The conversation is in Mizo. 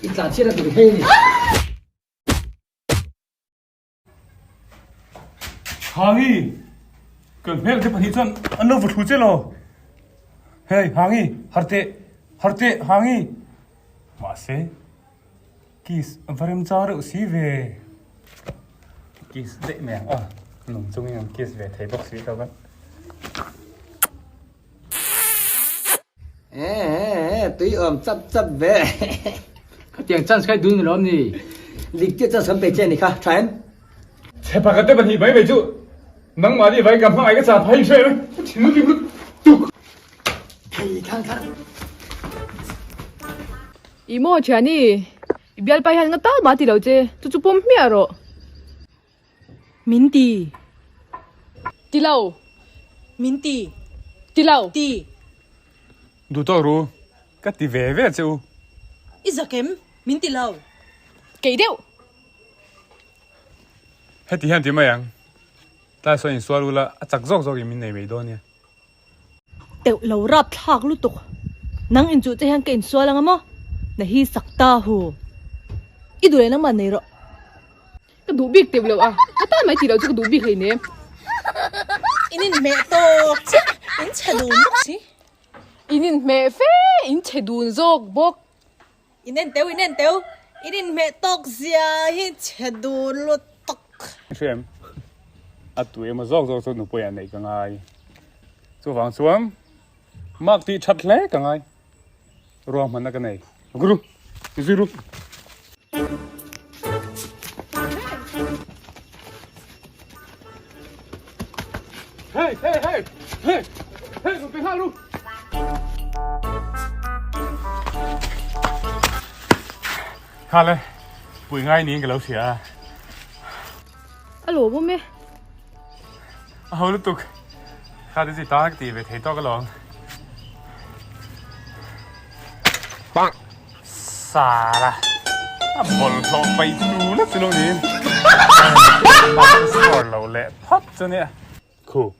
I tlan chhiat a tur hei a ni. Hangi! Kan hmel te pahnih chuan an lo va thu che lo. Hei Hangi, har teh, har teh Hangi! Mahse, kiss a va rem chang reuh si ve. Kiss daih mai ang a, nung chungin an kiss ve thei bawk si lo kan. Eeh tui awm chap chap ve. Khatiang chance kha i dun ni lawm ni? Dik chiah chance kan pe che ni kha, tha em? Chhe pakhat te pahnih mai mai chu nangmah nih vai ka hmangaih ka chah phai hre em? Ka thin lutuk lutuk. Thei thang thang. I maw thiani, i bialpa hian nga tal mah ti lo che, chu chu pawm hmiah rawh. Min ti. Ti lo. Min ti. Ti lo. Ti. Duh tawk ru, ka ti ve ve che u. I zak em? Min ti lo. Kei deuh. Heti hian ti mai ang. Tlai sawn insual ula, a chak zawk zawkin min nei mai dawn nia. Teuh lo rap thlak lutuk. Nang inchuh che hian ka insual anga maw? Na hi sak ta hu. I duh leh nangmah nei rawh. Ka duh bik teuh lo a, ka tan mai tih loh chu ka duh bik hleinem. In inhmeh tawk chiah, in chhe dun bawk si. In inhmeh fe, in chhe dun zawk bawk. In en teuh, in en teuh, in inhmeh tawk zia hi chhe dun lutuk. Hrem, a tu emaw zawk zawk chu nupui ah neih ka ngai. Chuvang chuan mark tih that hle ka ngai. Ruahmanna ka nei. Guru, zui ru. Hey, hey, hey, hey, hey, rawn pe nghal ru. Nghal e, pui ngai niin ka lo hria a. A lawm awm e. A ho lutuk. Kha te chi tan ka tih ve thei tawk alawm. Bang! Sara! A bawlhhlawh paih tu la chu lo niin. Score lo leh phawt chu nia. Khu.